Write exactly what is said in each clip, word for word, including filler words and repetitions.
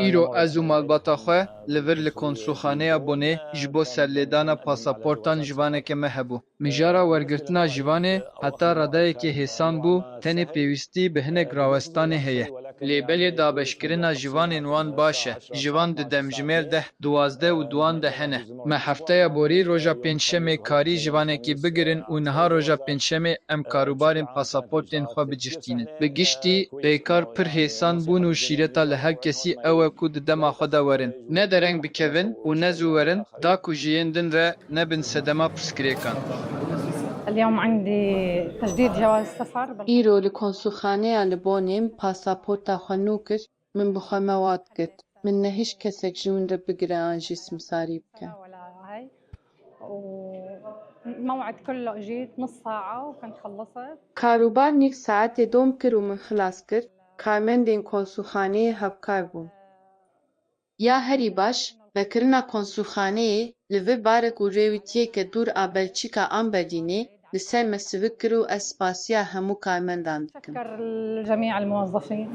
Îro ez û malbata xwe li vir li konsulxaneya Bonê ji bo serlêdana pasaportan jivaneke me hebû. Mijara wergirtina jivanê heta radeyekê hêsan bû, tenê pêwîstî bi hinek rawestanê heye. Lê belê dabeşkirina jivanên wan baş e. Jivan di demjimêr deh, duwazdeh û duan de hene. Me hefteya borî roja pêncşemê karî jivanekî bigirin û niha roja pêncşemê em karûbarên pasaportên xwe biciftînin. Bi giştî, pêkar pir hêsan bûn û şîreta li her kesî ew e ku di dema xwe de werin. Ne dereng bikevin û ne zû werin, da ku ji yên din re nebin sedema pirsgirêkan. اليوم عندي تجديد جواز سفر. Îro li konsulxaneya li Bonê min pasaporta xwe nû kir, min bi xwe mewad girt. Min nehişt kesek ji win re bigire an jî simsarî bike. ولا هاي. وموعد كله اجيت نص ساعة وكنت خلصت. Karûbar nîv saetê dom kir û min xilas kir. Karmendên konsulxaneyê hevkar bûn. Ya herî baş, vekirina konsulxaneyê li vir barek û rêwîtiyeke dûr a Belçîka an Berlînê li ser me sivik kir û ez spasiya hemû karmendan dikim. شكر جميع الموظفين.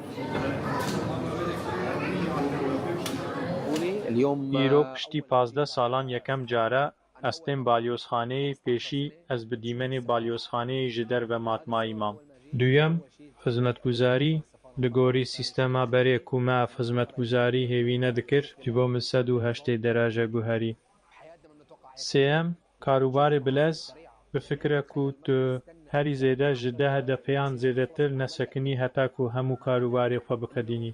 Îro piştî pazdeh salan yekem cara ez tên balyozxaneyê, pêşî ez bi dîmenê balyozxaneyê ji derve matmayî mam. Duyem, xizmetguzarî, li gorî sîstema berê ku me ev xizmetguzarî hêvî nedikir, ji bo min sed û heştê derece guherî. Sêyem, karûbarê bilez, bi fikre ku tu herî zêde ji deh hedefeyan zêdetir nesekinî heta ku hemû karûbarê xwe biqedînî.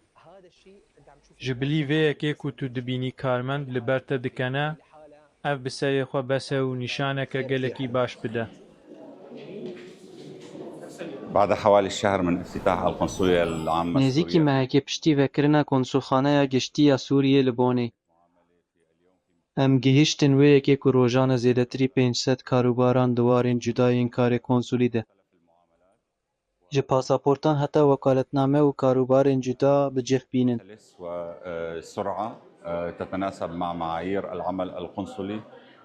Ji bilî vê yekê ku tu dibînî karmend li ber te dikene, ev bi serê xwe bes e û nîşaneke gelekî baş bide. بعد حوالي شهر من افتتاح القنصلية العامة Nêzîkî mehekê piştî vekirina konsulxaneya giştî ya Sûriyê li Bonê, em gihîştin wê yekê ku rojane zêdetirî pênc sed karûbaran di warên cuda yên karê konsulî de, ji pasaportan heta wekaletname û karûbarên cuda bi cih bînin. وسرعة تتناسب مع معايير العمل القنصلي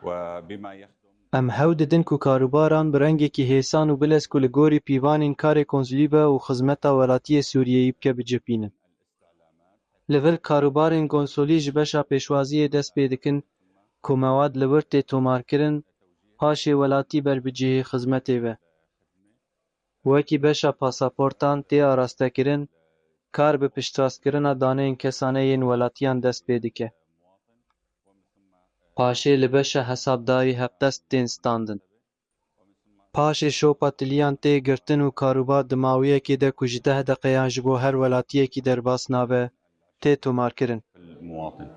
وبما يخدم Em hewl didin ku karûbaran bi rengekî hêsan û bilez ku li gorî pîvanên karê konsulî be û xizmeta welatiyê Sûriyeyî bike bi cih bînin. Li vir karûbarên konsulî ji beşa pêşwaziyê dest pê dikin ku mewad li wir tê tomarkirin, paşê welatî ber bi cihê xizmetê ve. Wekî beşa pasaportan tê arastekirin, kar bi piştrastkirina daneyên kesane yên welatiyan dest pê dike. Paşê li beşa hesabdarî hevdest tên standin. Paşê şopa tiliyan tê girtin û karûbar di mawiyekê de ku ji deh deqeyan ji bo her welatiyekî derbas nabe, tê tomarkirin. المواطن.